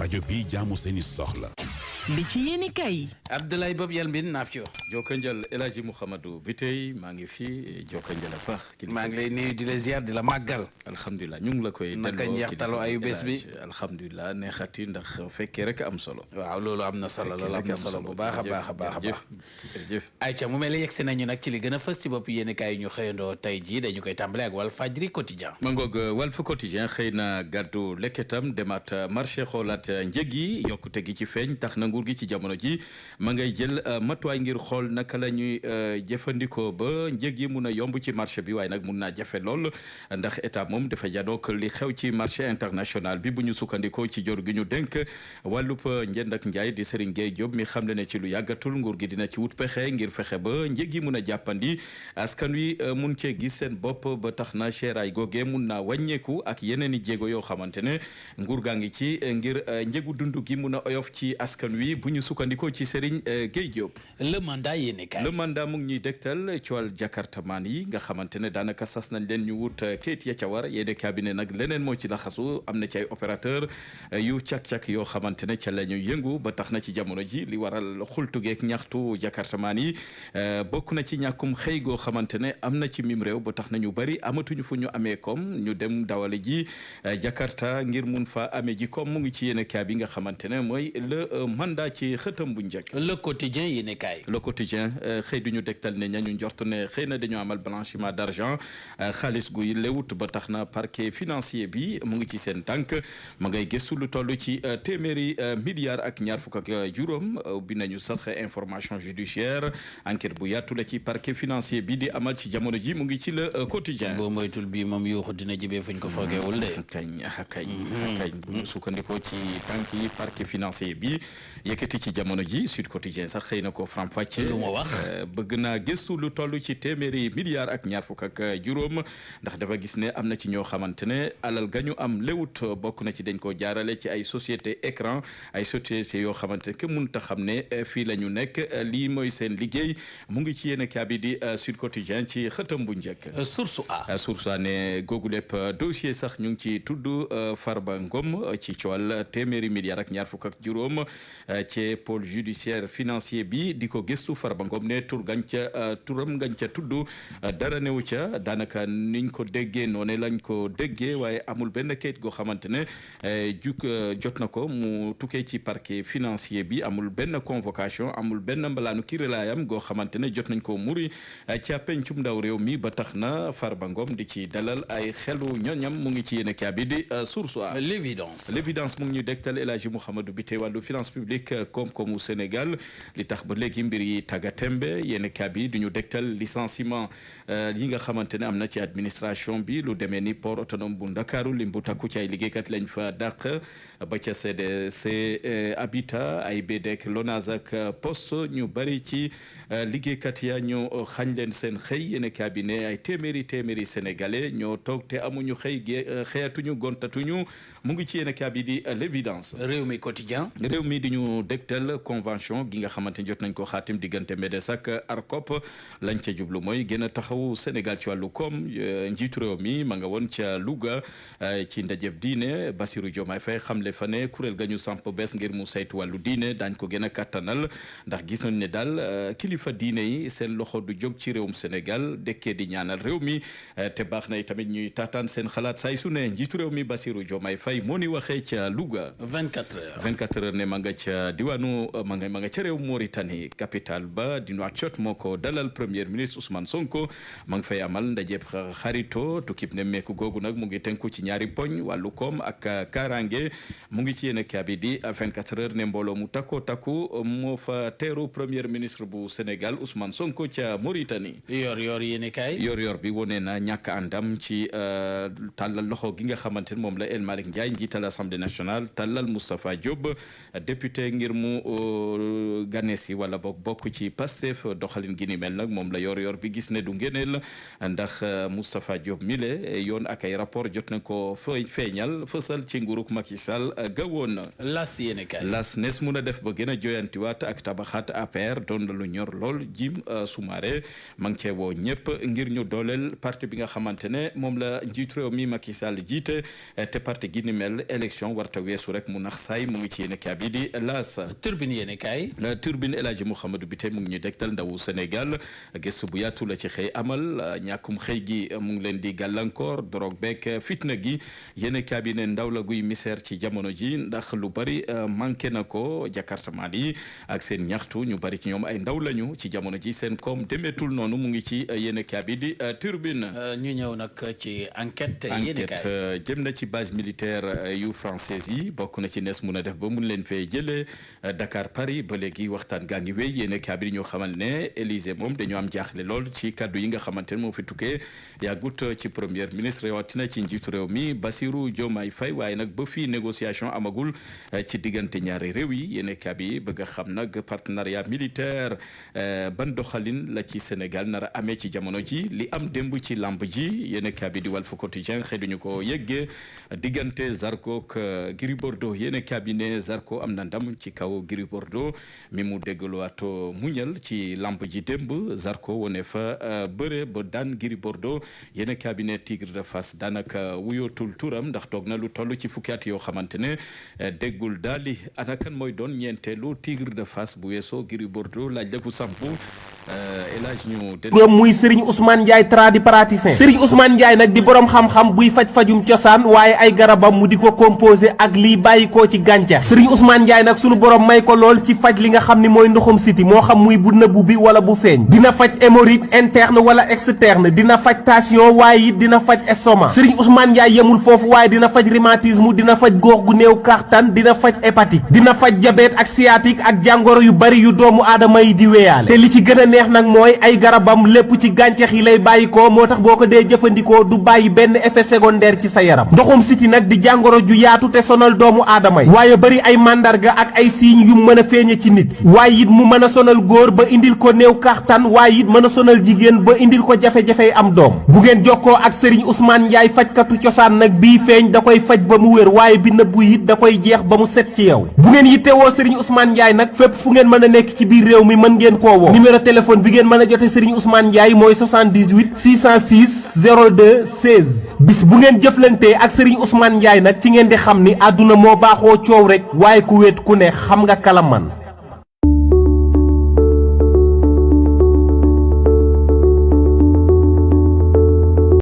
rajo bi jaamu seeni soxla. li ci yéeni kay Abdoulaye Bob Yalmbin naaf yo Jokanjal El Hadji Mouhamadou bi tey maa ngi fi Jokanjal a baax. maa ngi lay nuyu di la ziar di la màggal. alhamdulilah ñu ngi la koy. naka njeextalu ayu bés bi alhamdulilah neexati ndax fekkee rek am solo. waaw loolu am na solo loolu am na solo bu baax a baax a baax a baax. jërëjëf ayca mu mel ne yegsi nañu nag ci li gën a fës ci bopp yéeni kaay ñu xëyandoo tey jii dañu koy tàmbale ak Walf Fadjri quotidien. ma ngoog Walf quotidien xëy na gàddu lekketam demaat marché xoolaat njëg yi yokkute gi ci feeñ tax na nguur gi ci jamono ji ma ngay jël matuwaay ngir xool naka la ñuy jëfandikoo ba njëg yi mun a yomb ci marché bi waaye nag mun naa jafe lool ndax état moom dafa janook li xew ci marché international bi bu ñu sukkandikoo ci jor gi ñu dénk wàllub njënd ak njaay di Serigne Gueye Diop mi xam ne ci lu yàggatul nguur gi dina ci wut pexe ngir fexe ba njëg yi mun a jàppandi askan wi mun cee gis seen bopp ba tax na seeraay googee mun naa wàññeeku ak yeneen i jéego yoo xamante ne nguur gaa ngi ci ngir njëgu dund gi mun a oyof ci askan wi bu ñu sukkandikoo ci Serigne Gueye Diop. le mandat yéene kaay. le mandat mu ngi ñuy dégtal ci wàllu jakartamaan yi nga xamante ne daanaka sas nañ leen ñu wut kayit ya ca war yéene cabinet nag leneen moo ci laxasu am na ci ay opérateur yu cak-cak yoo xamante ne ca la ñu yëngu ba tax na ci jamono ji li waral xultugeek ñaxtu jakartamaan yi bokk na ci ñàkkum xëy goo xamante ne am na ci mim réew ba tax na ñu bari amatuñu fu ñu amee comme ñu dem dawale ji jakarta ngir mun fa amee ji comme mu ngi ci yéene kaa bi nga xamante ne mooy le mandat ci xëtam bu njëkk. le quotidien yéene kaay. le quotidien xëy duñu dégtal ne ñañu njort ne xëy na dañoo amal blanchiment d'argent xaalis guy lewut ba tax na parquet financier bi mu ngi ci seen tànk ma ngay gëstu lu toll ci téeméeri milliards ak ñaar fukk ak juróom bi nañu sax information judiciaire enquête bu yaatu la ci parquet financier bi di amal ci jamono ji mu ngi ci le quotidien. boo moytul bii moom yuuxu dina jibee fuñ ko foogeewul de. kañ bu ñu sukkandikoo ci tànk yi parquet financier bi yëkkati ci jamono ji Sud Quotidien sax xëy na ko faram fàcce lu ma wax bëgg naa gëstu lu toll ci téeméeri milliards ak ñaar fukk ak juróom ndax dafa gis ne am na ci ñoo xamante ne alal gañu am léwut bokk na ci dañ ko jaarale ci ay société écran ay société yoo xamante ne ke mënut a xam ne fii la ñu nekk lii mooy seen liggéey mu ngi ci yéen kaabi di Sud Quotidien ci xëtam bu njëkk. source a ne googu lépp dossier sax ñu ngi ci tudd Farba Ngom ci coowal téeméeri milliards ak ñaar fukk ak juróom ci pôle judiciaire financier bi di ko gëstu Farba Ngom ne turam ngañ ca tudd dara newu ca daanaka niñ ko déggee noonu lañ ko déggee waaye amul benn kayit goo xamante ne jot na ko mu tukkee ci parquet financier bi amul benn convocation amul benn mbalaanu kirelaayam goo xamante ne jot nañ ko muri ca pencum ndaw réew mi ba tax na Farba Ngom di ci dalal ay xelu ñoñam mu ngi ci yéen a bi di source a l'évidence mu ngi ñuy dégtal El Hadji Mouhamadou bi tey wàllu finance publique koom-koomu Sénégal li tax ba léegi mbir yi tàggatémbe yéen a bi du ñu dégtal licenciement yi nga xamante ne am na ci administration bi lu demee ni port autonome bu Ndakaaru lim bu takku ci ay liggéeykat lañ fa dàq ba ca CDC Habitat ay BDEC LONASE ak Poste ñu bari ci liggéeykat ya ñu xañ leen seen xëy yéen a bi ne ay téeméeri sénégalais ñoo toog te amuñu xëyatuñu gontatuñu mu ngi ci yéen a bi di l'évidence. réew mi quotidien. réew mi di ñu dégtal convention gi nga xamante ni jot nañ ko xaatim diggante MEDES ak ARCOP lañ ca jublu mooy gën a taxawu Sénégal ci wàllu koom njiitu réew mi ma nga woon ca Louga ci ndajeb diine Bassirou Diomaye Faye xamle fa ne kuréel ga ñu samp bees ngir mu saytu wàllu diine daañ ko gën a kattanal ndax gis nañ ne daal kilifa diine yi seen loxo du jóg ci réewum Sénégal dekkee di ñaanal réew mi te baax na tamit ñuy taataan seen xalaat say su ne njiitu réew mi Bassirou Diomaye Faye moo ni waxee ca Louga. 24 heures ne ma nga ca diwaanu ma nga ca réew Mauritanie capitale ba di Nouakchott moo ko dalal premier ministre Ousmane Sonko ma ngi fay amal ndajeeb xarito tukkib ne meeku googu nag mu ngi tënku ci ñaari poñ wàllu koom ak kaaraange mu ngi ci yéen a bi di 24 heures ne mbooloo mu takku moo fa teeru premier ministre bu Sénégal Ousmane Sonko ca Mauritanie. yor yéen kaay. yor bi wone na ñàkk àndam ci tàllal loxo gi nga xamante ne moom la El Malick Ndiaye njiital assemblée nationale tàllal Moustapha Diop député ngir mu ganesi wala bokk ci Pastef doxalin gi ni mel nag moom la yor bi gis ne du ngeneel ndax Moustapha Diop mile yoon ak ay rapport jot na ko feeñal fësal ci nguuruk Macky Sall gawoon las yéene kaay las nes mun a def ba gën a joyantiwaat ak tabaxaat APR doon lu ñor lool Jim Soumaré ma ngi cee woo ñëpp ngir ñu dooleel parti bi nga xamante ne moom la njiitu réew mi Macky Sall jiite te parti gi ni mel élection warta weesu rek mu nax saay mu ngi ci yéene kaay bi di las turbine yéene kaay turbine El Hadji Mouhamadou bi tey mu ngi ñu dektal ndawu Sénégal gëstu bu yaatu la ci xëy amal ñàkkum xëy gi mu ngi leen di gàllankoor drogue beek fitna gi yéene kaay bi ne ndaw la guy misère ci jamono ji ndax lu bari manqué na ko jakartamaan yi ak seen ñaxtu ñu bari ci ñoom ay ndaw lañu ci jamono ji seen koom demeetul noonu mu ngi ci yéene kaay bi di turbine ñu ñëw nag ci enquête yéene kaay jëm na ci base militaire yu française yi bokk na ci nees mun a def ba mun leen fee jëlee Dakar Paris ba léegi waxtaan gaa ngi wéy yéene kaay bi ñoo xamal ne Élysée moom dañoo am jaaxle lool ci kaddu yi nga xamante ne moo fi tukkee yàggut ci premier ministre rawatina ci njiitu réew mi Bassirou Diomaye Faye waaye nag ba fii négociation amagul ci diggante ñaari réew yi yéene kaay bi bëgg a xam nag partenariat militaire ban doxalin la ci Sénégal nar a amee ci jamono ji li am démb ci lamb ji yéene kaay bi di Walf Quotidien xëy duñu ko yëggee diggante Zarko ak Gris Bordeaux yéene kaay bi ne Zarko am na ndam ci kaw Gris Bordeaux mi mu dégluwaatoo muñal ci lamb ji démb Zarko wone fa bëre ba daan Gris Bordeaux yéene kaay bi ne Tigre de Fass daanaka wuyootul turam ndax toog na lu toll ci fukki at yoo xamante ne déggul daal di ana kan mooy doon ñeenteelu Tigre de Fass bu weesoo Gris Bordeaux laaj la ko sampu muy Serigne Ousmane Ndiaye tradipraticien Serigne Ousmane Ndiaye nag di borom xam-xam buy faj-fajum cosaan waaye ay garabam mu di ko composé ak liy bàyyikoo ci gàncax Serigne Ousmane Ndiaye nag sunu borom may ko lool ci faj li nga xam ni mooy ndoxum siti moo xam muy bu nëbbu bi wala bu feeñ dina faj hémorroïde interne wala externe dina faj tension waaye it dina faj estomac Serigne Ousmane Ndiaye yemul foofu waaye dina faj rhumatisme dina faj góox gu néew kàttan dina faj hépatique dina faj diabète ak sciatique ak jàngoro yu bari yu doomu aadama yi di weyaale te li ci gën a neex nag mooy ay garabam lépp ci gàncax yi lay bàyyikoo moo tax boo ko dee jëfandikoo du bàyyi benn effet secondaire ci sa yaram ndoxum siti nag di jàngoro ju yaatu te sonal doomu aadama yi waaye bari ay màndarga ak ay signes yu mën a feeñe ci nit waaye it mu mën a sonal góor ba indil ko néew kàttan waaye it mën a sonal jigéen ba indil ko jafe-jafey am doom bu ngeen jokkoo ak Serigne Ousmane Ndiaye fajkatu cosaan nag bii feeñ da koy faj ba mu wér waaye bi nëbbu it da koy jeex ba mu set ci yow bu ngeen yittewoo Serigne Ousmane Ndiaye nag fépp fu ngeen mën a nekk ci biir réew mi mën ngeen koo woo numéro téléphone bi ngeen mën a jote Serigne Ousmane Ndiaye mooy 78 606 02 16 bis bu ngeen jëflantee ak Serigne Ousmane Ndiaye nag ci ngeen di xam ni àdduna moo baaxoo coow rek waaye ku wéet ku ne xam nga kala man